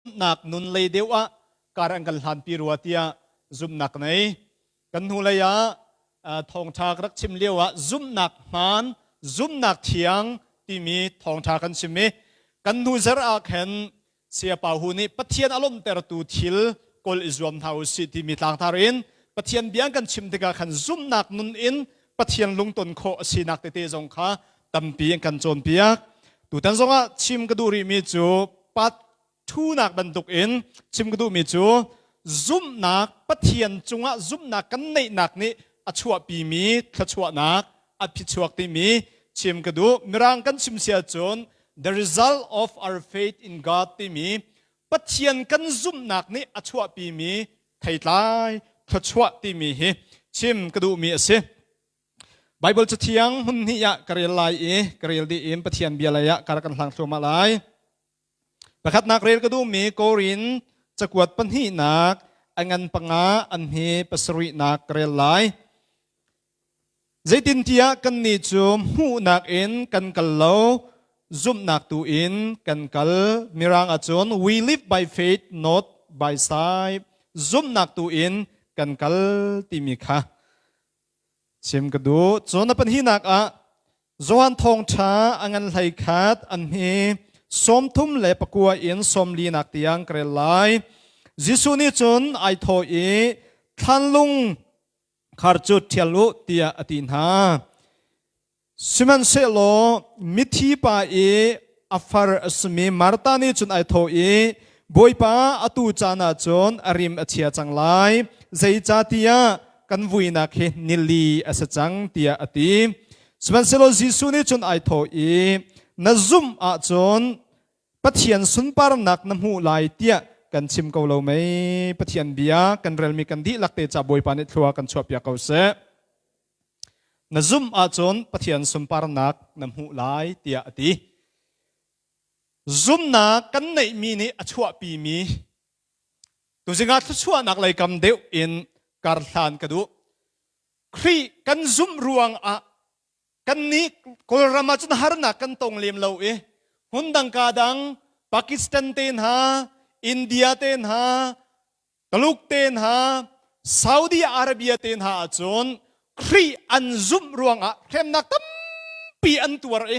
Zumhnak nun lei deuh ah kar an kan hlanpi rua tiah zumhnak nei. Kan hnulei ah thawngṭha ka rak chim lio ah zumhnak hmaan, zumhnak thiang timi thawngṭha kan chim i kan hnu zarh ah khan Sayapa Hu nih Pathian a lawmhtertu thil kawl i zuam hna u sih timi tlangtar in Pathian bia kan chim tikah khan zumhnak nun in Pathian lungton khawh a sinak tete zong kha tampi an kan cawnpiak. Tutan zongah chim ka duh rihmi cu part thunak bantuk in chim ka duhmi cu zumhnak Pathian cungah zumhnak kan neihnak nih a chuahpimi thluachuahnak a phichuak timi chim ka duh. Mirang kan chim si ahcun the result of our faith in God timi Pathian kan zumhnak nih a chuahpimi theitlai thluachuah timi hi chim ka duhmi a si. Baibal Cathiang hmun hnih ah ka rel lai i ka rel dih in Pathian bia lei ah kar kan hlang thluahmah lai. Pakhatnak rel ka duhmi Korin cakuat pahnihnak a ngan panga an hi pasarihnak ka rel lai. Zeitintiah kannih cu hmuhnak in kan kal lo, zumhnak tu in kan kal. Mirang ahcun we live by faith not by sight. Zumhnak tu in kan kal timi kha Chim ka duh. Cun a pahnihnak ah Johan thawngṭha a ngan hlei khat an hi 39 in 40 nak tiang ka rel lai. Jesuh nih cun ai thawh i thlanlung khar cu ṭhial u tiah a ti hna. Sihmanhsehlaw mithi pa i a far a simi Martha nih cun ai thawh i, Bawipa, atu caan ah cun a rim a chia cang lai, zeicahtiah kan vuinak hi nili a si cang, tiah a ti. Sihmanhsehlaw Jesuh nih cun ai thawh i, Na zumh ahcun Pathian sunparnak na hmuh lai tiah kan chim ko lo mei? Pathian bia kan relmi kan dihlak te ca Bawipa nih thlua kan chuahpiak ko seh. Na zumh ahcun Pathian sunparnak na hmuh lai tiah a ti. Zumhnak kan neihmi nih a chuahpimi tuzing ah thluachuahnak lei kam deuh in karhlan ka duh. Khrih kan zumh ruangah kannih Kawlram ah cun harnak kan tong lem lo i hmun dang ka dang Pakistan te hna, India te hna, Taluk te hna, Saudi Arabia te hna ahcun Khrih an zumh ruangah hremnak tampi an tuar i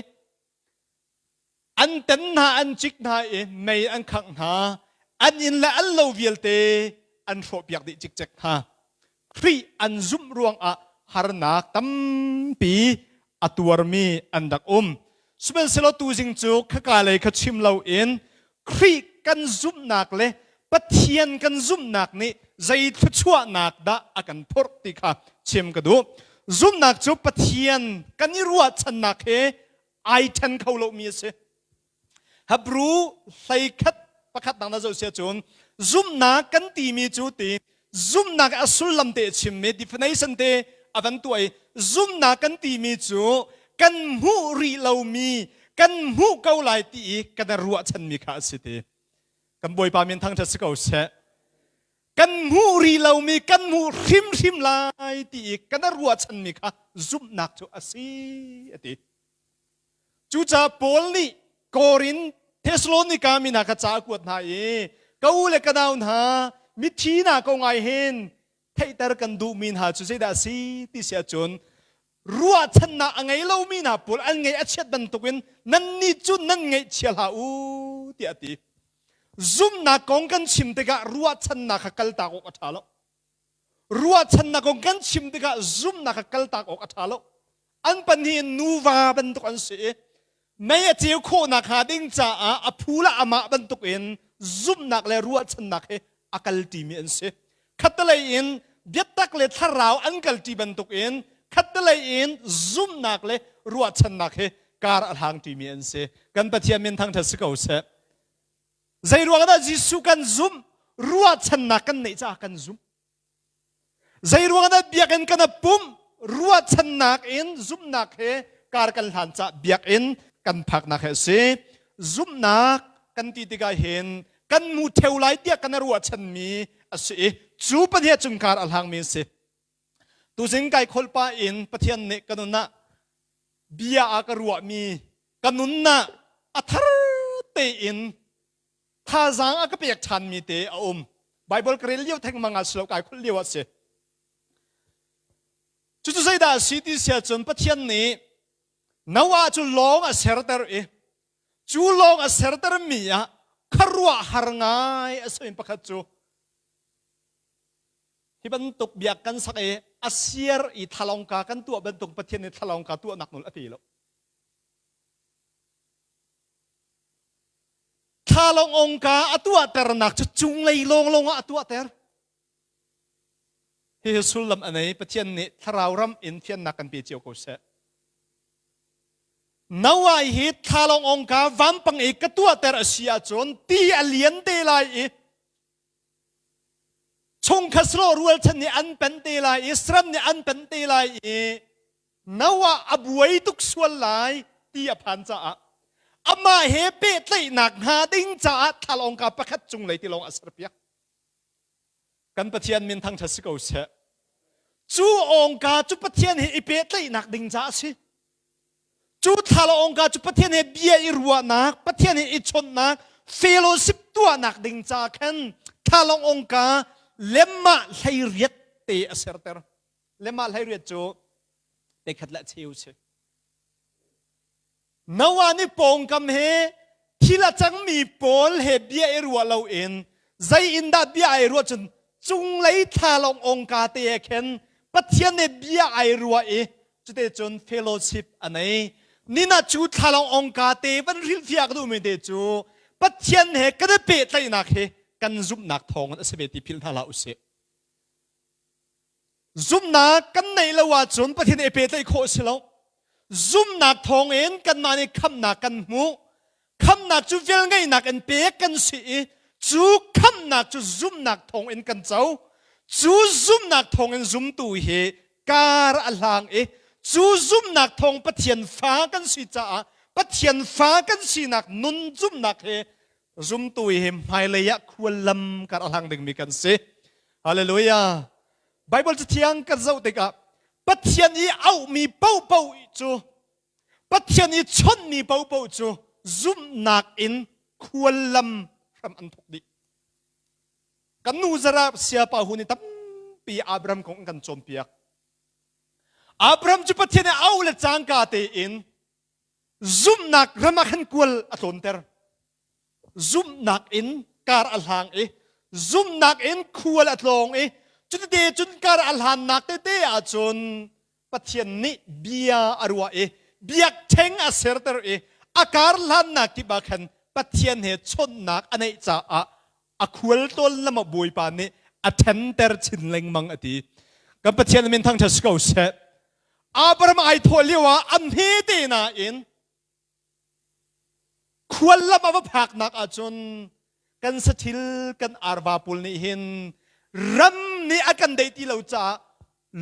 an ten hna, an cik hna i mei an khangh hna, an inn le an lo vialte an hrawhpiak dih cikcek hna. Khrih an zumh ruangah harnak tampi a tuarmi an rak um. Sihmanhsehlaw tuzing cu khaka lei kha chim loin Khrih kan zumhnak le Pathian kan zumhnak nih zei thluachuahnak dah a kan phorh ti kha chim ka duh. Zumhnak cu Pathian kan i ruahchannak he ai ṭhen kho lomi a si. Hebrew hleikhat pakhat dang na zoh sia cun zumhnak kan timi cu ti zumhnak a sullam te a chimmi definition te a van tuah i zumhnak kan timi cu kan hmuh rih lomi kan hmuh ko lai ti i kan ruahchanmi kha a si ti. Kan Bawipa min thangṭhat si ko seh. Kan hmuh rih lomi kan hmuh hrimhrim lai ti i kan ruahchanmi kha zumhnak cu a si a ti. Cucaah Paul nih Korin Thessalonika mi hna kha ca a kuat hna i ka u le ka nau hna mithi hna kong ai hin theihter kan duhmi hna cu zeidah a si ti si ahcun ruahchannak a ngei lomi hna pawl an ngaih a chiat bantukin nannih cu nan ngaihchia hlah u tiah a ti. Zumhnak kong kan chim tikah ruahchannak kha kaltak awk a ṭha lo. Ruahchannak kong kan chim tikah zumhnak kha kaltak awk a ṭha lo. An pahnih in nuva bantuk an si i mei a ceu khawhnak hnga ding caah a phu le amah bantuk in zumhnak le ruahchannak he a kalṭimi an si. Khattelei in biatak le thlarau an kalṭi bantuk in khattelei in zumhnak le ruahchannak he kar a hlangṭimi an si. Kan Pathian min thangṭhat si ko seh. Zei ruang dah Jesuh kan zumh? Ruahchannak kan neih caah kan zumh. Zei ruang dah biakinn kan pumh? Ruahchannak in zumhnak he kar kan hlan caah biakinn kan phaknak he a si. Zumhnak kan ti tikah hin kan mu theu lai tiah kan ruahchanmi a si i cu Pathian cung kar a hlangmi a si. Tuzing kai kholpa in Pathian nih ka nun ah bia a ka ruahmi ka nunnak a thar tein. Thazaang a ka pek ṭhanmi te a um. Bible ka rel lio thengmang ah si lo kai khulh lio ah si. Cucu zeidah a si ti si ahcun Pathian nih Noah cu lawng a serter i cu lawng a sertermi ah khuaruahhar ngai a simi pakhat cu hi bantuk biak kan sak i a siar i thlalawngka kan tuah bantuk Pathian nih thlalawngka tuahnak nawl a pe lo. Thlalawng ongka a tuahternak cu cunglei lawnglawng ah a tuahter. Hihi sullam a nei. Pathian nih thlarau ram in fiannak kan pe cio ko seh. Noah hi thlalawng ongka vampang i ka tuahter a si ahcun ti a lian te lai i chungkhat silo rualchan nih an pen te lai i saram nih an pen te lai i Noah a buai tuk sual lai ti a phan caah amah he pehtlaihnak hnga ding caah thlalawngka pakhat cunglei tilawng a serpiak. Kan Pathian min thangṭhat si ko seh. Cu awngka cu Pathian he i pehtlaihnak ding caah a si. Cu thlalawngka cu Pathian he bia i ruahnak, Pathian he i chawnhnak, fellowship tuahnak ding ca khan thlalawng awngka lemah hleiriat te a serter. Lemah hleiriat cu pekhat le a cheu si. Noah nih pawngkam he thil a cangmi pawl he bia i ruah loin zei in dah bia ai ruah cun cunglei thlalawng ongka te he khin Pathian nih bia ai ruah i cute cun fellowship a nei. Nina cu thlalawng ongka te van hrilhfiah ka duhmi te cu Pathian he kan i pehtlaihnak hi kan zumhnak thawngin a si ve ti philh hna hlah usih. Zumhnak kan neih lo ahcun Pathian he pehtlaih khawh a si lo. Zumhnak thawngin kanmah nih khamhnak kan hmuh. Khamhnak cu velngeihnak in pek kan si i cu khamhnak cu zumhnak thawngin kan co. Cu zumhnak thawngin zumtu hi kar a hlang i cu zumhnak thawng Pathian fa kan si caah Pathian fa kan sinak nun zumhnak he zumtu hi hmailei ah khuallam kar a hlang dingmi kan si. Hallelujah. Bible cathiang kan zoh tikah Pathian i auhmi paohpaoh cu Pathian i chawnhmi paohpaoh cu zumhnak in khuallam hram an thawk dih. Kan nu zara siapa hu nih tampi Abraham kong an kan cawnpiak. Abraham cu Pathian i auh le cangka tein zumhnak ram ah khan kual a tlawnter. Zumhnak in kar a hlang i zumhnak in khual a tlawng i cutite cun kar a hlannak tete ahcun Pathian nih bia a ruah i biakṭheng a serter i a kar hlannak kip ah khan Pathian he chawnhnak a neih caah a khual tlawn lam ah Bawipa nih a ṭhenter chin lengmang a ti. Kan Pathian min thangṭhat si ko seh. Abraham ai thawh lio ah a hmete nain khuallam a va phaknak ahcun kan sathil kan arva pawl nih hin ram nih a kan deih ti lo caah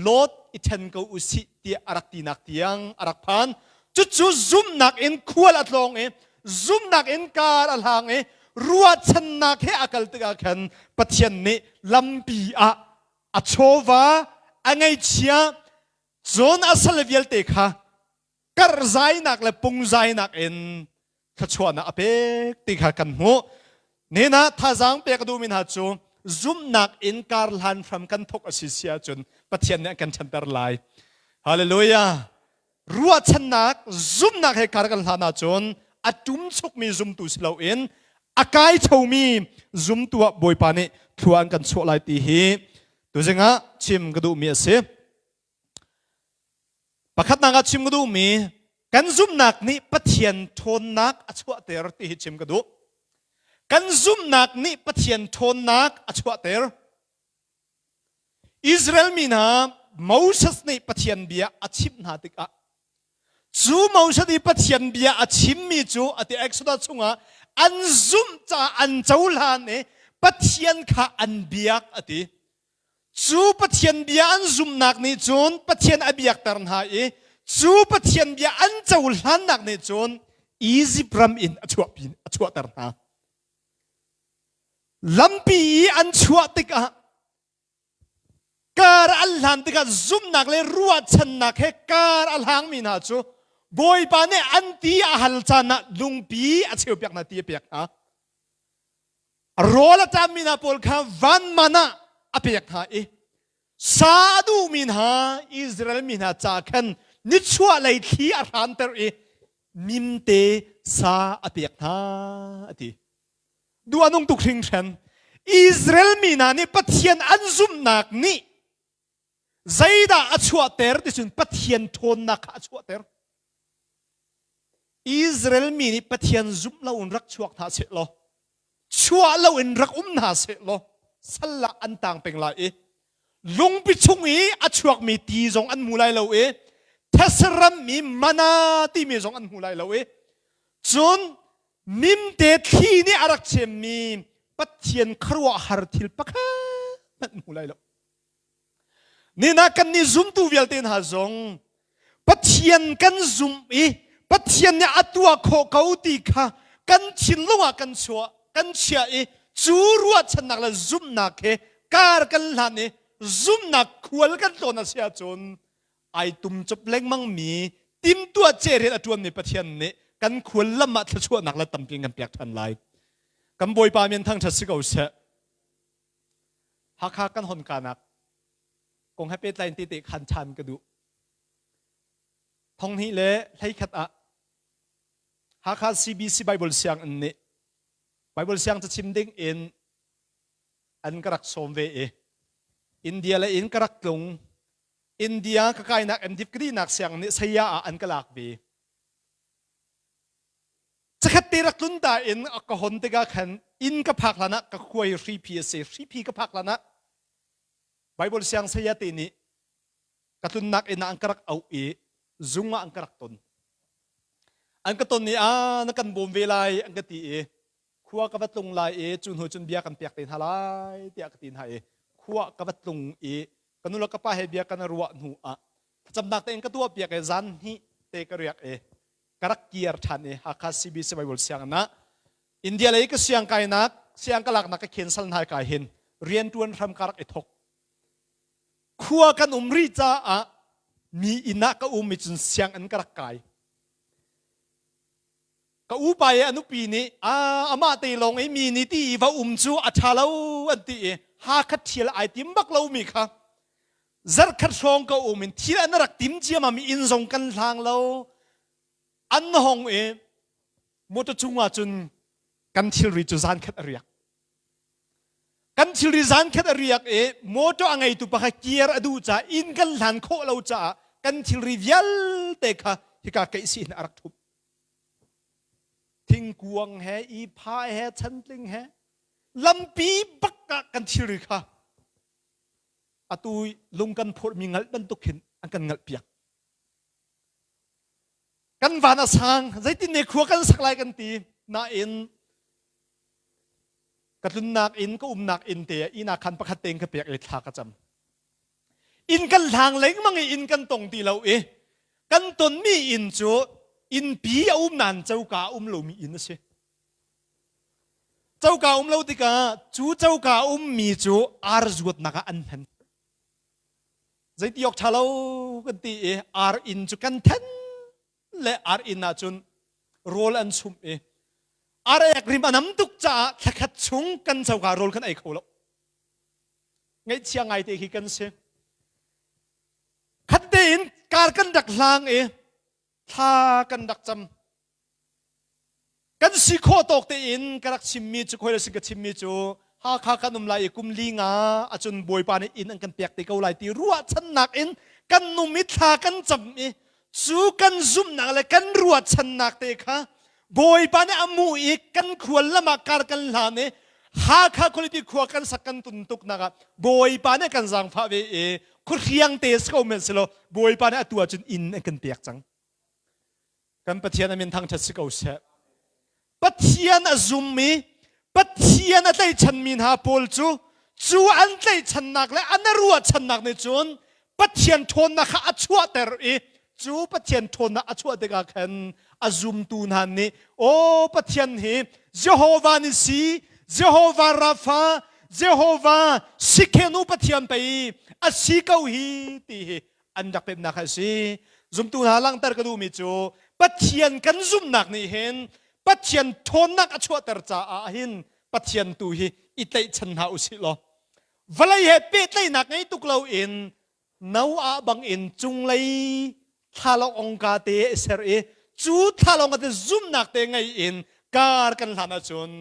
Lot i ṭhen ko usih tiah a rak tinak tiang a rak phan. Cucu zumhnak in khual a tlawng i zumhnak in kar a hlang i ruahchannak he a kal tikah khan Pathian nih lampi ah a chawva a ngaihchia cun a sal vialte kha karhzainak le pungzainak in thluachuahnak a pek ti kha kan hmuh. Nihin ah thazaang pek a duhmi hna cu zumhnak in kar hlan hram kan thawk a si si ahcun Pathian nih a kan ṭhanter lai. Hallelujah. Ruahchannak zumhnak he kar kan hlan ahcun a ṭumchukmi zumtu si loin a kai chomi zumtu ah Bawipa nih thlua an kan chuah lai ti hi tuzing ah chim ka duhmi a si. Pakhatnak ah chim ka duhmi kan zumhnak nih Pathian ṭhawnnak a chuahter ti hi chim ka duh. Kan zumhnak nih Pathian ṭhawnnak a chuahter. Israel mi hna Moses nih Pathian bia a chimh hna tikah cu Moses nih Pathian bia a chimmi cu a ti Exodus chungah an zumh caah an cohlan i Pathian kha an biak a ti. Cu Pathian bia an zumhnak nih cun Pathian a biakter hna i cu Pathian bia an cohlannak nih cun Izipt ram in a chuahpi a chuahter hna. Lampi i an chuah tikah kar an hlan tikah zumhnak le ruahchannak he kar a hlangmi hna cu Bawipa nih an ti a hal caan ah lungpi a cheupiak hna ti a pek hna. Rawl a ṭammi hna pawl kha van man ah a pek hna i sa a duhmi hna Israel mi hna ca khan nichuahlei thli a hranter i mimte sa a pek hna a ti. Duh a nung tuk hringhran. Israel mi hna nih Pathian an zumhnak nih zeidah a chuahter ti cun Pathian ṭhawnnak kha a chuahter. Israel mi nih Pathian zumh loin rak chuak hna seh law chuah loin rak um hna seh law sal ah an tang peng lai i lungpi chung i a chuakmi ti zong an hmu lai lo i these ram i mana timi zong an hmu lai lo i cun mimte thli nih a rak chemmi Pathian khuaruahhar thil pakhat hmanh hmu lai lo. Nina kan nih zumtu vialte hna zong Pathian kan zumh i Pathian nih a tuah khawh ko ti kha kan thinlung ah kan chuah kan chiah i cu ruahchannak le zumhnak he kar kan hlan i zumhnak khual kan tlawn a si ahcun ai tum cop lengmang mi timtuah ce rian a ṭuanmi Pathian nih kan khual lam ah thluachuahnak le tampi kan pek ṭhan lai. Kan Bawipa min thangṭhat si ko seh. Hakha kan hon kanak kong he pehtlai in tete khan ṭhan ka duh. Thonghnih le 11 ah Hakha CBC Bible sianginn nih Bible siang cachim ding in an ka rak sawm ve i India le in ka rak tlung. India ka kainak MDiv ka dihnak siang nih saya ah an ka lak ve. Cakhat te rak tlun ta in ka hon tikah khan inn ka phak hlan ah ka khuai hriphi a si. Hriphi ka phak hlan ah Bible siang saya te nih ka tlunnak inn ah an ka rak auh i zung ah an ka rak ton. An ka ton i a na kan bawm ve lai an ka ti i khua ka va tlung lai i cu hnu cun bia kan pek te hna lai tiah ka ti hna i khua ka va tlung i ka nu le ka pa he bia kan ruah hnu ah thlacamnak tein ka tuah piak i zan hnih te ka riak i ka rak kir ṭhan i Hakha CBC Bible sianginn ah India lei ka siang kainak siang ka laknak ka cancel hna kai hin rianṭuan hram ka rak i thok. Khua kan um rih caah mi inn ah ka um i cun sianginn ka rak kai. Ka upa i a nupi nih a amah te lawng i mi nih ti i va um cu a ṭha lo an ti i Hakha ṭhial ai tim bak lomi kha zarkhat hrawng ka um in thil an rak tim ciamam i inn zong kan hlang lo an hong i motor cungah cun kan thilri cu zan khat a riak kan thilri zan khat a riak i motor a ngeitu pakhat kir a duh caah inn kan hlan khawh lo caah kan thilri vialte kha hika keihsih in a rak ṭhup thingkuang he i pha he chantling he lampi bak ah kan thilri kha atu lung kan phurhmi ngalh bantuk hin an kan ngalh piak kan van a sang zeitin ne khua kan sak lai kan ti nain ka tlunnak inn ka umnak inn te ina khan pakhat tein ka pek i thla ka cam inn kan hlang lengmang i inn kan tong ti lo i kan tonmi inn cu innpi a um nain coka a um lomi inn a si Coka um lo tikah cu coka ummi cu ar zuatnak ah an hman. Zeiti awk ṭha lo kan ti i ar inn cu kan then le ar inn ah cun rawl an chumh i ar ek rim a nam tuk caah thlakhat chung kan coka rawl kan ei kho lo. Ngaihchia ngai te khi kan si. Khat tein kar kan rak hlang i thla kan rak cam. Kan si khawh tawk tein ka rak chimmi cu khoi le sin ka chimmi cu Hakha kan um lai i kum li nga acun Bawipa nih inn an kan pek te ko lai ti ruahchannak in kan num i thla kan cam i cu kan zumhnak le kan ruahchannak te kha Bawipa nih a mu i kan khual lam ah kar kan hlan i Hakha khualipi khua kan sak kan tun tuknak ah Bawipa nih kan zaangfah ve i khuahriang te si ko men silo Bawipa nih atu ahcun inn an kan pek cang. Kan Pathian a min thangṭhat si ko seh. Pathian a zum i Pathian a tlaihchanmi hna pawl cu cu an tlaihchannak le an ruahchannak nih cun Pathian ṭhawnnak kha a chuahter i cu Pathian ṭhawnnak a chuah tikah khan a zumtu hna nih aw Pathian hi Jehovah nih si Jehovah Rafa Jehovah Sikhenu Pathian pei a si ko hi ti hi an rak pemnak a si. Zumtu hna langhter ka duhmi cu Pathian kan zumhnak nih hin Pathian ṭhawnnak a chuahter caah hin. Pathian tu hi i tlaihchan hna usih law vawlei he pehtlaihnak ngei tuk loin Noah bangin cunglei thlalawng ongka te i ser i cu thlalawng te zumhnak te ngei in kar kan hlan ahcun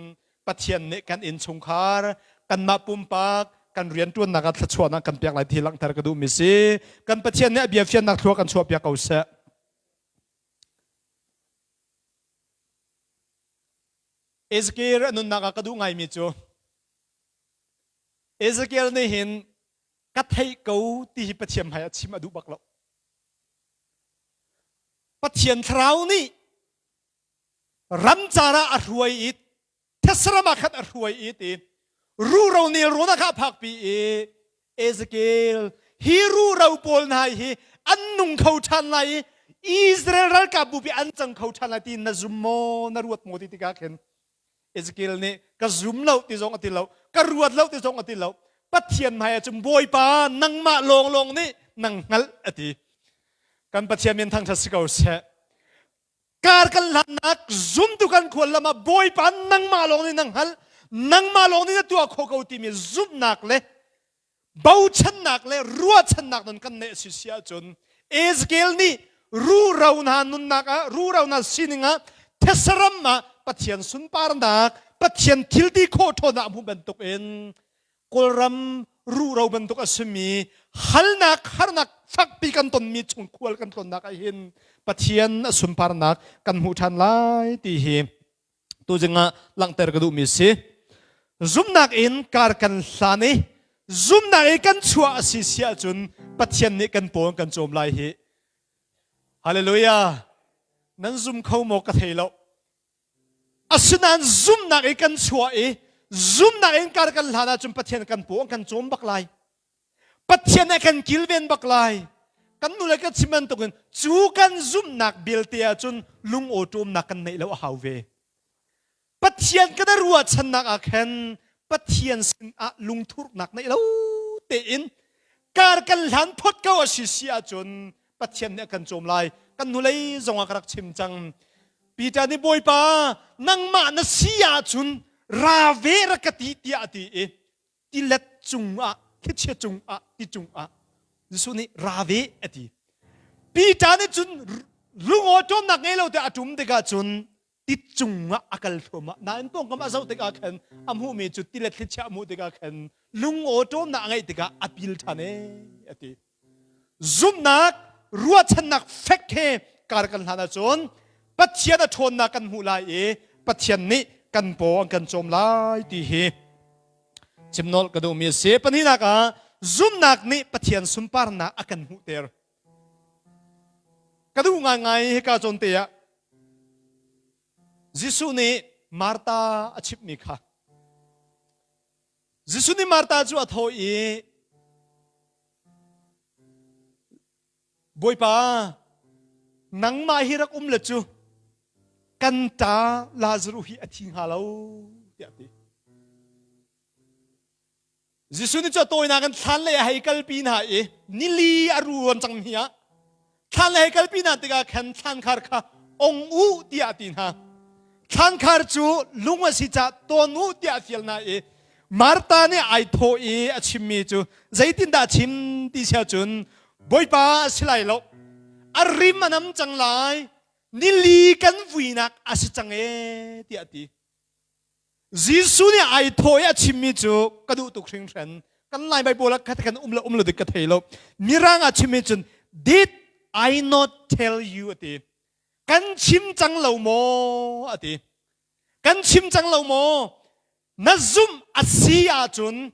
Pathian nih kan innchungkhar kanmah pumpak kan rianṭuannak ah thluachuahnak kan pek lai ti langhter ka duhmi si. Kan Pathian nih a bia fiannak thlua kan chuahpiak ko seh. Ezekiel a nunnak ah ka duh ngaimi cu Ezekiel nih hin ka theih ko ti hi Pathian hmai ah chim a duh bak lo. Pathian thlarau nih ramcar ah a hruai i thesram ah khan a hruai i ti ruro nelrawn ah kha a phakpi i Ezekiel hi ruro pawl hna hi an nung kho ṭhan lai i Israel ralkap bupi an cang kho ṭhan lai ti na zum maw na ruat maw ti tikah khin Ezekiel nih ka zum lo ti zong a ti lo ka ruat lo ti zong a ti lo Pathian hmai ah cun Bawipa nangmah lawnglawng nih nang hngalh a ti kan Pathian min thangṭhat si ko seh Kar kan hlannak zumtu kan khual lam ah Bawipa nangmah lawng nih na hngalh nangmah lawng nih na tuah khawh ko timi zumhnak le bochannak le ruahchannak nun kan neih a si si ahcun Ezekiel nih ruro hna nunnak ah ruro hna sining ah thesaram ah Pathian sunparnak Pathian thilti khawh ṭhawnnak a hmuh bantuk in Kawlram ruhro bantuk a simi halnak harnak fakpi kan tonmi chung khual kan tlawnnak ah hin Pathian a sunparnak kan hmuh ṭhan lai ti hi tuzing ah langhter ka duhmi si. Zumnak in kar kan hlan i zumnak in kan chuah a si si ahcun Pathian nih kan paw kan cawm lai hi. Hallelujah! Nan zum kho maw ka thei lo. Asinain zumhnak i kan chuah i zumhnak in kar kan hlan ahcun Pathian kan paw kan cawm bak lai. Pathian a kan kilven bak lai. Kan nu le kan chim bantukin cu kan zumhnak belte ahcun lungawṭawmnak kan neih lo a hau ve. Pathian kan i ruahchannak ah khan Pathian sinah lungthurnak neih lo tein kar kan hlan phot ko a si si ahcun Pathian nih a kan cawm lai. Kan hnulei zong ah ka rak chim cang. Peter nih Bawipa nangmah na si ahcun ra ve rak ka ti tiah a ti i tilet cungah thlichia cungah ti cungah Jesuh nih ra ve a ti. Peter nih cun lungawṭawmnak ngei lo te a ṭum tikah cun ti cungah a kal thluahmah. Nain pawngkam a zoh tikah khan a hmuhmi cu tilet thlichia a hmuh tikah khan lungawṭawmnak a ngeih tikah a pil ṭhan ee a ti. Zumhnak, ruahchannak fek he kar kan hlan ahcun Pathian a ṭhawnnak kan hmuh lai i Pathian nih kan paw an kan cawm lai ti hi chimnawl ka duhmi a si. Pahnihnak ah zumhnak nih Pathian sunparnak a kan hmuhter. Ka duh ngaingai hika zawn te ah Jesuh nih Martha a chimhmi kha Jesuh nih Martha cu a thawh i Bawipa nangmah hi rak um le cu kan ṭa Lazaruh hi a thi hnga lo tiah a ti. Jesuh nih cu a tawinak in thlan lei a hei kalpi hna i nili a ruan cang mi ah thlan lei hei kalpi hna tikah khan thlankhar kha ong u tiah a ti hna. Thlankhar cu lung a si caah tawn u tiah a fial hna i Martha nih ai thawh i a chimmi cu zeitindah a chim ti si ahcun Bawipa a si lai lo a rim a nam cang lai nili kan vuinak a si cang ee tiah a ti. Jesuh nih ai thawh i a chimmi cu ka duh tuk hringhran. Kan Lai Baibal ah khat kan um lo um lo dik ka thei lo. Mirang ah chimmi cun did I not tell you a ti. Kan chim cang lo maw a ti. Kan chim cang lo maw? Na zumh a si ahcun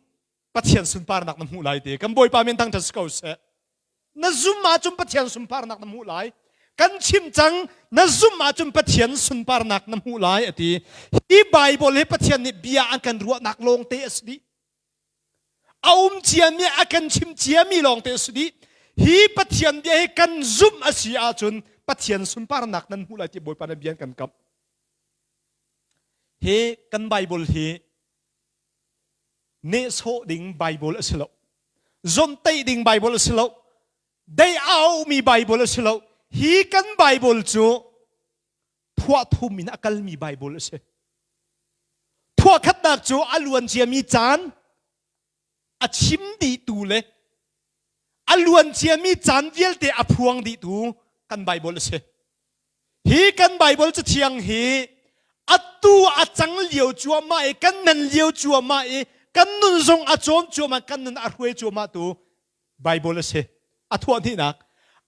Pathian sunparnak na hmuh lai ti. Kan Bawipa min thangṭhat si ko seh. Na zumh ahcun Pathian sunparnak na hmuh lai. Kan chim cang, na zumh ahcun Pathian sunparnak na hmuh lai a ti. Hi Bible hi Pathian nih bia an kan ruahnak lawngte a si dih. A um ciami a kan chim ciami lawngte a si dih. Hi Pathian bia hi kan zumh a si ahcun Pathian sunparnak nan hmuh lai ti Bawipa nih bia an kan kamh. Hi kan Bible hi nehsawh ding Bible a si lo. Zomhtaih ding Bible a si lo. Dei aumi Bible a si lo. Hi kan Bible cu thuah thum in a kalmi Bible a si. Thuah khatnak. Pakhatnak cu a luan ciami caan a chim dihtu le a luan ciami caan vialte a phuang dihtu kan Baibal a si. Hi kan Baibal cathiang hi atu a cang lio cuahmah i kan nan lio cuahmah i kan nun zong a cawm cuahmah kan nun a hruai cuahmah tu Baibal a si. A thuah hnihnak.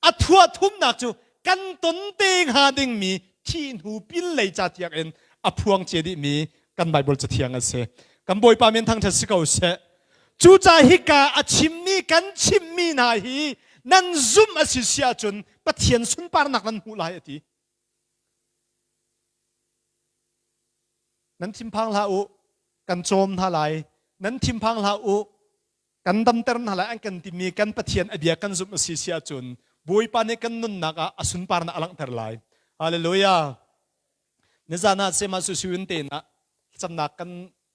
A thuah thumnak cu kan ton te hnga dingmi thih hnu pinlei ca tiang in a phuang cia dihmi kan Baibal cathiang a si. Kan Bawipa min thangṭhat si ko seh. Cucaah hika a chimmi kan chimmi hna hi nan zumh a si si ahcun Pathian sunparnak nan hmuh lai a ti. Nan thinphang hlah u, kan cawm hna lai. Nan thinphang hlah u, kan damter hna lai an kan timi kan Pathian a bia kan zumh a si si ahcun Bawipa nih kan nunnak ah a sunparnak a langhter lai. Hallelujah. Nizan ah Sema Susuin te na camnak kan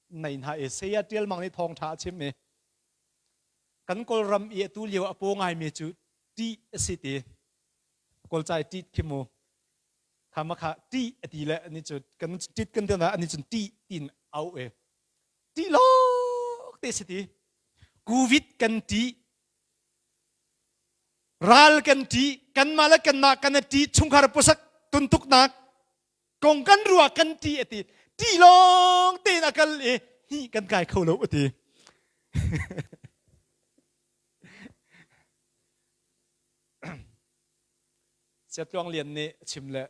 nei hna i saya Tial Mang nih thawngṭha a chim i kan Kawlram i atu lio a paw ngaimi cu ṭih a si ti. Kawlca i ṭit khi mu. Kha ma kha ṭih a ti le ani cu kan ṭit kan ti na ani cun ṭih tiin au e. Ṭih lawk te si ti. Covid kan ṭih. Ral kan ṭih. Kanmah le kanmah kan i ṭih. Chungkhar pusak tuntuknak kong kan ruah kan ṭih a ti. Ṭih lawng tein a kal i hnih kan kai kho lo a ti. Siatluang Lian nih a chim le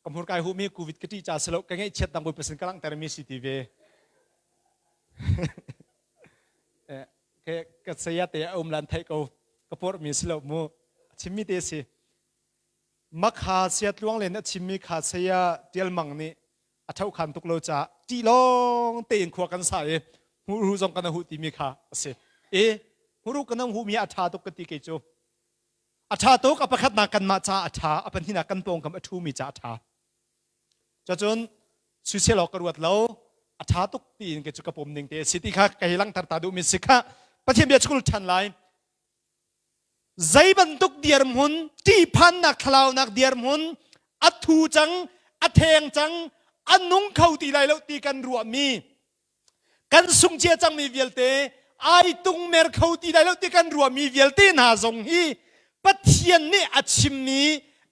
ka hmurkai humi covid ka ṭih ca si lo ka ngeihchiat dang bawipa sin ka langhter mi si ti ve. Ka saya te a um lan theih ko ka porh mi si lo mu a chimmi te si. Makha Siatluang Lian a chimmi kha saya Tial Mang nih a ṭhohkhan tuk lo caah ṭih lawng tein khua kan sa i hmurhu zong kan huh timi kha a si. I hmurhu kan huhmi a ṭha tuk ka ti kei cu. A ṭha tuk a pakhatnak kanmah ca a ṭha a pahnihnak kan pawngkam a ṭhumi ca a ṭha. Cucun suisel awk ka ruat lo a ṭha tuk tiin kei cu ka pom ning te a si ti kha ka hei langhter ta duhmi si kha Pathian bia chukul ṭhan lai. Zei bantuk dirhmun ṭihphannak thlalaunak dirhmun a thu cang a theng cang a nung kho ti lai lo ti kan ruahmi kan sungcia cangmi vialte ai tungmer kho ti lai lo ti kan ruahmi vialte hna zong hi Pathian nih a chimmi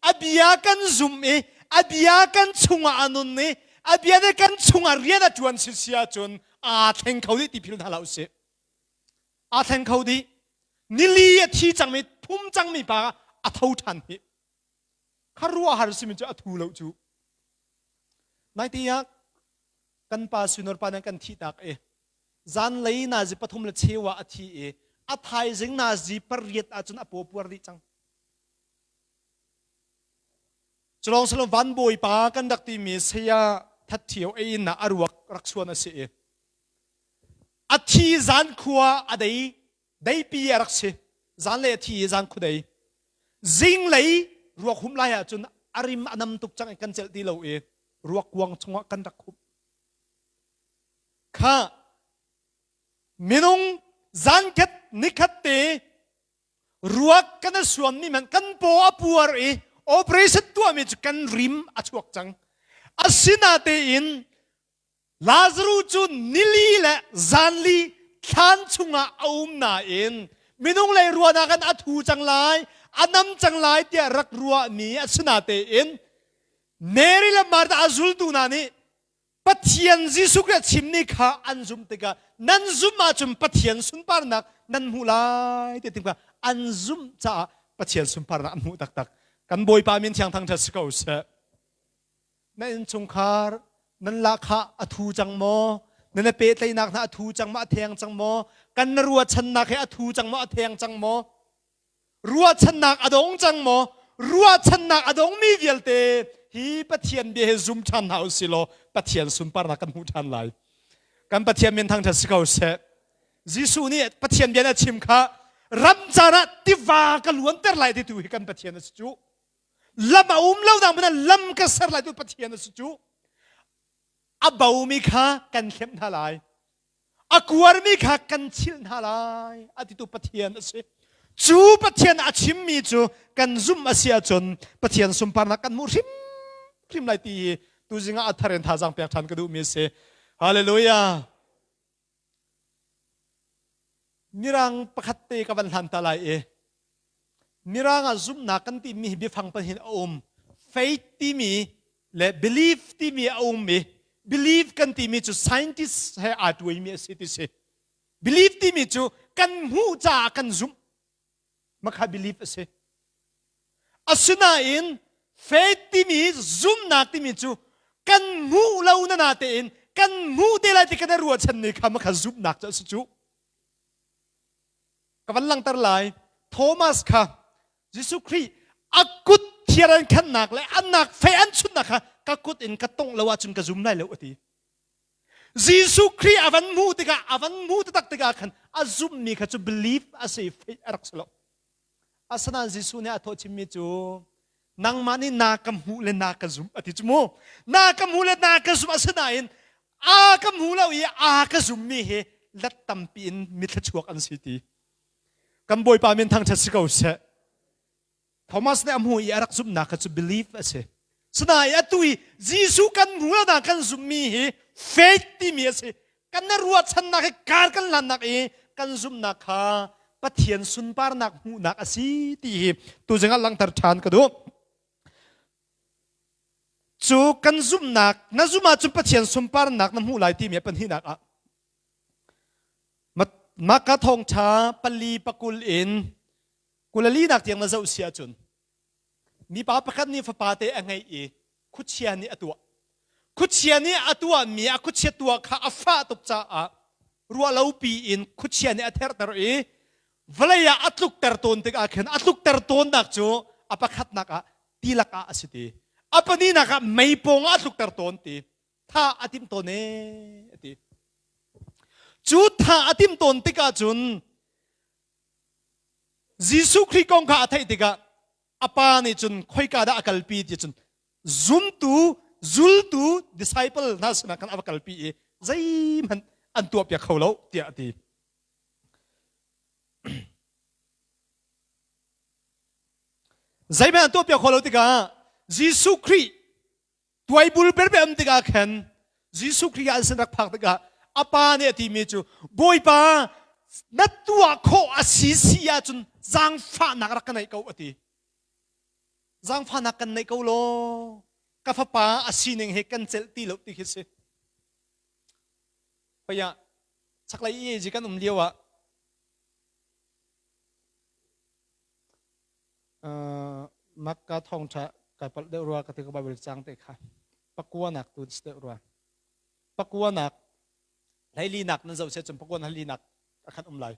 a bia kan zum i a bia kan chungah a nun i a bia nih kan chungah rian a ṭuan si si ahcun aa thleng kho dih ti philh hna hlah usih. Aa thleng kho dih. Nili a thi cangmi phum cangmi pa a tho ṭhan hi. Kha ruahhar simi cu a thu lo cu. Naite ah kan pa Sunor pa nih kan thihtak i zanlei nazi pathum le cheu ah a thi i a thaizing nazi pariat ahcun a paw puar dih cang. Culawng salom van bawipa kan rak timi saya that thio ei in a ruak rak chuan a si i a thi zan khua a dei deipi a rak si zanlei a thi i zan khua dei zinglei ruak hum lai ahcun a rim a nam tuk cang i kan celh ti lo i ruak kuang chungah kan rak humh. Kha minung zankhat nikhat te ruak kan i suammi man kan paw a puar i operation tuahmi cu kan rim a chuak cang. Asinatein Lazaruh cu nili le zanli thlan chungah a um nain minung lei ruahnak in a thu cang lai, a nam cang lai tiah rak ruahmi a si natein Mary le Martha a zultu hna nih Pathian Jesuh Khrih a chimmi kha an zumh tikah nan zumh ahcun Pathian sunparnak nan hmuh lai ti kha an zumh caah Pathian sunparnak an hmuh taktak. Kan Bawipa min thiang thangṭhat si ko seh. Na innchungkhar nan lahkhah a thu cang maw? Nan i pehtlaihnak hna a thu cang maw? A theng cang maw? Kan na ruahchannak he a thu cang maw? A theng cang maw? Ruahchannak a dong cang maw? Ruahchannak a dongmi vialte hi Pathian bia he zum ṭhan hna usih law Pathian sunparnak kan hmuh ṭhan lai. Kan Pathian min thangṭhat si ko seh. Jesuh nih Pathian bia a chim kha ram caan ah tiva ka luanter lai ti tu hi kan Pathian a si cu. Lam a um lo nak hmanh lam ka ser lai tu Pathian a si cu. A bomi kha kan hlemh hna lai. A kuarmi kha kan chilh hna lai a titu Pathian a si. Cu Pathian a chimmi cu kan zumh a si ahcun Pathian sunparnak kan hmuh hrimhrim lai ti hi tuzing ah a thar in thazaang pek ṭhan ka duhmi a si. Hallelujah. Mirang pakhat te ka van hlan ta lai i Mirang ah zumhnak kan timi hi biafang pahin a um. Faith timi le belief timi a um i belief kan timi cu scientist he aa tuaimi a si ti si. Belief timi cu kan hmuh caah kan zumh. Makha belief a si. Asinain faith timi zumhnak timi cu kan hmuh lo na na tein kan hmuh te lai ti kan i ruahchan ni kha makha zumhnak cu a si cu. Ka van langter lai. Thomas kha Jesuh Khrih a kut thiar an khannak le an nak fei an chunnak kha ka kut in ka tongh lo ahcun ka zum lai lo a ti. Jesuh Khrih a van hmuh tikah a van hmuh taktak tikah khan a zumhmi kha cu belief a si faith a rak si lo. Asinain Jesuh nih a thawh chimmi cu nangmah nih na ka hmuh le na ka zumh a ti cu mu. Na ka hmuh le na ka zumh asinain a ka hmu lo i a ka zummi hi let tampi in mithla an si ti. Kan Bawipa min thangṭhat si ko seh. Thomas nih a hmuh i a rak zumhnak kha cu belief a si. Sinain atu i Jesuh kan hmu lo kan zumhmi hi faith timi a si. Kan na ruahchannak hi kar kan hlannak i kan zumhnak kha Pathian sunparnak hmuhnak a si ti hi tuzing ah langhter ṭhan ka duh. Cu kan zumhnak na zumh ahcun Pathian sunparnak na hmuh lai timi a pahnihnak ah Maka thawngṭha pali pakul in kulalinak tiang na zoh si ahcun mipa pakhat nih fapa te a ngeih i khuachia nih a tuah. Khuachia nih a tuahmi a khuachia tuah kha a fah tuk caah ruahlopi in khuachia nih a therter i vawlei ah a tlukter tawn tikah khin a tlukter tawnnak cu a pakhatnak ah tilak ah a si ti. A pahnihnak ah meipawng ah a tlukter tawn ti. Tha a timh tawn ee a ti. Cu tha a timh tawn tikah cun Jesuh Khrih kong kha a theih tikah a pa nih cun khoika dah a kalpi ti cun zumtu zultu disciple hna sinah khan a va kalpi i zeihmanh an tuahpiak kho lo tiah a ti. Zeihmanh an tuahpiak kho lo tikah Jesuh Khrih tuaibul berbe um tikah khan Jesuh Khrih an sin rak phak tikah a pa nih a timi cu Bawipa na tuah khawh a si si ahcun zaangfahnak rak ka neih ko a ti. Zaangfahnak kan neih ko law ka fapa a sining he kan celh ti lo ti khi si. Hoi ah chaklei EAG kan um lio ah Makka thawngṭha kai palh deuh rua ka ti ka Bible cang te kha pakuanak tu si deuh rua pakuanak hleilinak nan zoh sia cun pakuan hleilinak a khan um lai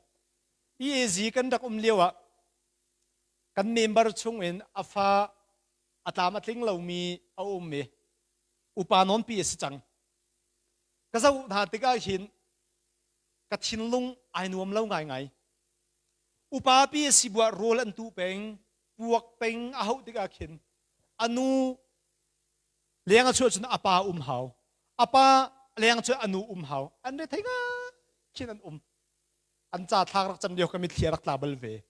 EAZ kan rak um lio ah kan member chung in a fa a tlam a tling lomi a um i upa nawnpi a si cang ka zoh hna tikah hin ka thinlung ai nuam lo ngaingai Upa pi a si buah rawl an tuh peng, puak peng a hauh tikah khin a nu leng a chuah cun a pa um hau. A pa leng cu a nu um hau. An rethei ngai khin an um. An ca thlak rak cam lio ka mitthli a rak tla bal ve.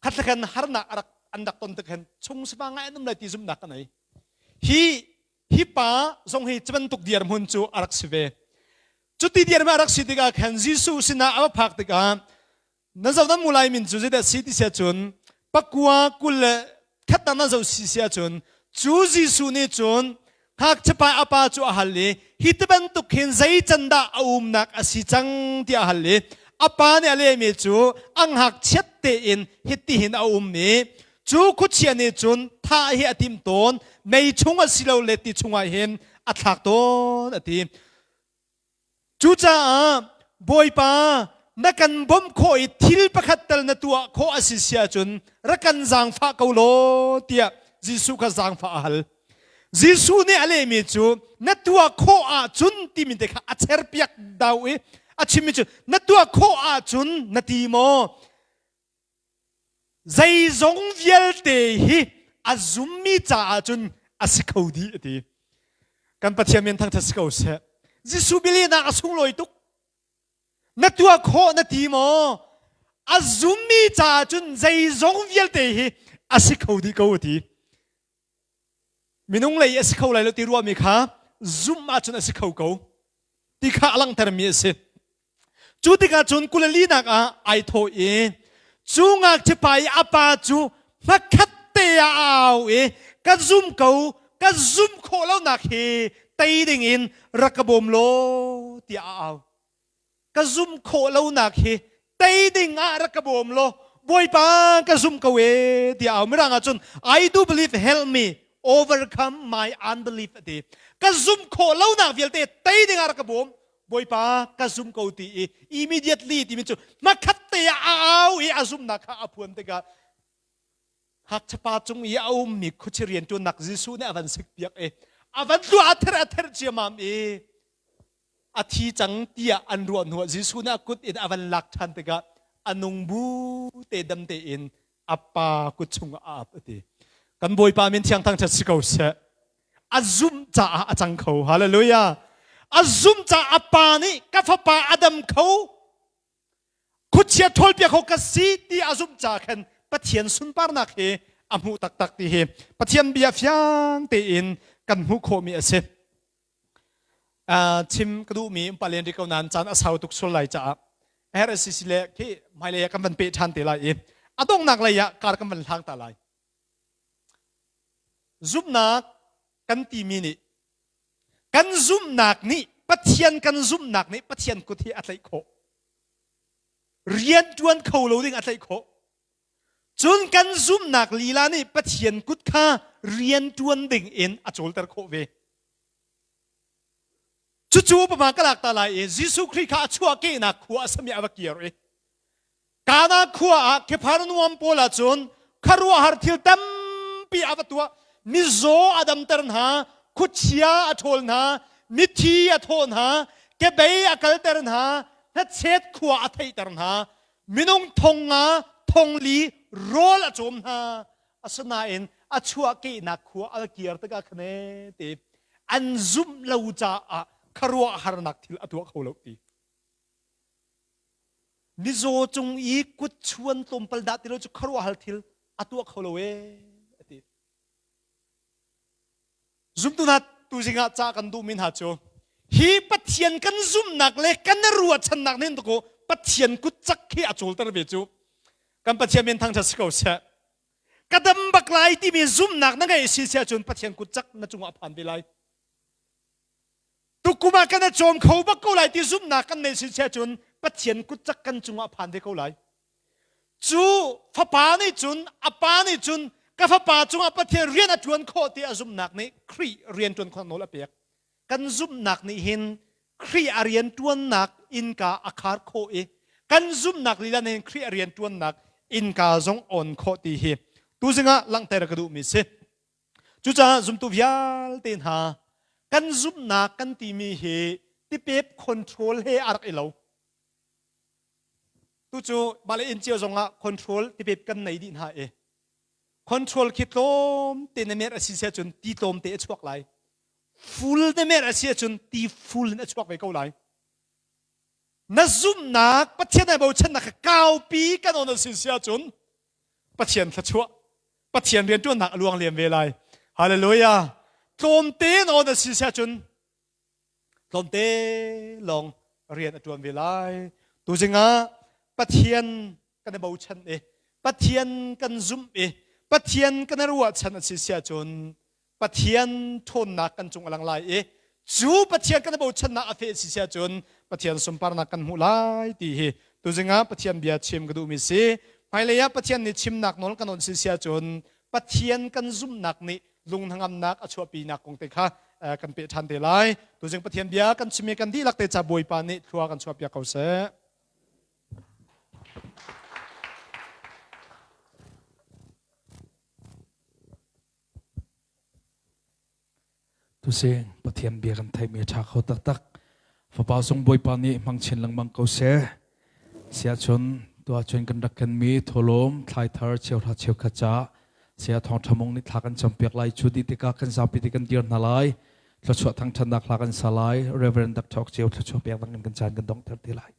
Khatlakhan harnak a rak an rak ton tik hin chung sifang ngai an um lai ti zumhnak ka nei. Hi hi pa zong hi cu bantuk dirhmun cu a rak si ve. Cuti dirhmun a rak si tikah khan Jesuh sinah a va phak tikah na zoh nan mulai min cu zeidah si ti sia cun pakua 20 le khatnak nan zoh si sia cun cu Jesuh nih cun ngakchiapa a pa cu a hal i hi ti bantuk hin zei can dah a umnak a si cang tiah a hal i a pa nih a lehmi cu a ngakchiat tein hitihin a um i Cu khuachia nih cun thah hi a timh tawn, mei chung a si lo le ti chungah hin a thlak tawn a ti. Cucaah Bawipa na kan bawmh khawh i thil pakhat tal na tuah khawh a si si ahcun rak kan zaangfah ko law tiah Jesuh kha zaangfah a hal. Jesuh nih a lehmi cu na tuah khawh ahcun timi te kha a cherpiak dau i a chimmi cu na tuah khawh ahcun na ti maw? Zeizong vialte hi a zummi caah cun a si kho dih a ti. Kan Pathian min thangṭhat si ko seh. Jesuh bialehnak a sunglawi tuk. Na tuah khawh na ti maw? A zummi caah cun zeizong vialte hi a si kho dih ko a ti. Minung lei a si kho lai lo ti ruahmi kha Zumh ahcun a si kho ko ti kha a langhtermi a si. Cu tikah cun kulalinak ah ai thawh i cu ngakchiapa i a pa cu hmakhat te ah a au i ka zum ko ka zum khawh lonak hi tei ding in rak ka bawm law tiah a au. Ka zum khawh lonak hi tei ding ah rak ka bawm law Bawipa ka zum ko e tiah au. Mirang ah cun I do believe help me overcome my unbelief a ti. Ka zum khawh lonak vialte tei ding ah rak ka bawm Bawipa ka zum ko ti i immediately timi cu hmakhat te ah a au i a zumnak kha a phuan tikah ngakchapa cung i a ummi khuachi rianṭuannak Jesuh nih a van sikpiak i a van tluah a ther a ther ciamam i a thi cang tiah an ruah hnuah Jesuh nih a kut in a van lak ṭhan tikah a nung bu te dam tein a pa kut chungah a ap a ti. Kan Bawipa min thiang thangṭhat si ko seh. A zumh caah a cang kho. Hallelujah. A zumh caah a pa nih ka fapa a dam kho. Khuachia ṭhawlpiak kho ka si ti a zumh caah khan Pathian sunparnak hi a hmuh taktak ti hi Pathian bia fiang tein kan hmuh khawhmi a si. Chim ka duhmi upa len rih ko nain caan a sau tuk sual lai caah RSCC le khi hmailei ah kan van peh ṭhan te lai i a donghnak lei ah kar kan van hlang ta lai. Zumhnak kan timi nih kan zumhnak nih Pathian kan zumhnak nih Pathian kut hi a tlaih khawh. Rian ṭuan kho lo ding a tlaih khawh. Cun kan zumhnak lila nih Pathian kut kha rian ṭuan ding in a cawlter khawh ve. Cucu upama ka lak ta lai i Jesuh Khrih kha a chuahkehnak khua a sami a va kir i Kana khua ah Kepharnuam pawl ah cun khuaruahhar thil tampi a va tuah. Mizaw a damter hna, khuachia a ṭhawl hna, mithi a thawh hna, kebei a kalter hna, hnachet khua a theihter hna, minung thong nga thong li rawl a cawm hna. Asinain a chuahkehnak khua a kir tikah khan ee ti an zumh lo caah khuaruahharnak thil a tuah kho lo ti. Mizaw cung i kut chuan tlawmpal dah ti lo cu khuaruahhar thil a tuah kho lo ee a ti. Zumtu hna tuzing ah ca kan duhmi hna cu hi Pathian kan zumhnak le kan ruahchannak nih ko Pathian kut cak khi a cawlter ve cu. Kan Pathian min thangṭhat si ko seh. Ka dam bak lai timi zumhnak na ngeih si si ahcun Pathian kut cak na cungah a phan ve lai. Tukum ah kan a cawm kho bak ko lai ti zumhnak kan neih si si ahcun Pathian kut cak kan cungah a phan ve ko lai. Cu fapa nih cun a pa nih cun ka fapa cungah Pathian rian a ṭuan khawh ti a zumhnak nih Khrih rian ṭuan khawh nawl a pek. Kan zumhnak nih hin Khrih a rian ṭuannak innka a khar khawh i kan zumhnak lila nih hin Khrih a rian ṭuannak innka zong on khawh ti hi tuzing ah langhter ka duhmi si. Cucaah zumtu vialte hna kan zumhnak kan timi hi tipep control he a rak i lo. Tu cu mah le inn cio zongah control tipep kan nei dih hna i control khi tlawm te na mer a si si ahcun ti tlawm te a chuak lai. Full na mer a si ahcun ti full in a chuak ve ko lai. Na zumhnak Pathian ai bochannak kha kaupi kan on a si si ahcun Pathian thluachuah Pathian rianṭuannak a luang liam ve lai. Hallelujah. Tlawmte na on a si si ahcun tlawmte lawng rian a ṭuan ve lai. Tuzing ah Pathian kan i bochan i Pathian kan zumh i Pathian kan i ruahchan a si si ahcun Pathian ṭhawnnak kan cung a lang lai i cu Pathian kan i bochannak a feh si si ahcun Pathian sunparnak kan hmuh lai ti hi tuzing ah Pathian bia chim ka duhmi si. Hmailei ah Pathian nih chimnak nawl kan on si si ahcun Pathian kan zumhnak nih lung hnangamnak a chuahpinak kong te kha kan peh ṭhan te lai. Tuzing Pathian bia kan chim i kan dihlak te ca Bawipa nih thlua kan chuahpiak ko seh. Tusing Pathian bia kan theihmi a ṭha kho taktak. Fapa sung Bawipa nih hmang chin lengmang ko seh. Siahcun tuahcun kan rak kenmi thawlawm thlaithar cheuhra cheukhat ca saya thawngṭha mung nih thla kan campiak lai cu dih tikah kan zapi te kan dir hna lai. Thluachuah thangṭhatnak hla kan sa lai. Reverend Dr. Ceu thluachuah pek dang in kan caan kan donghter te lai.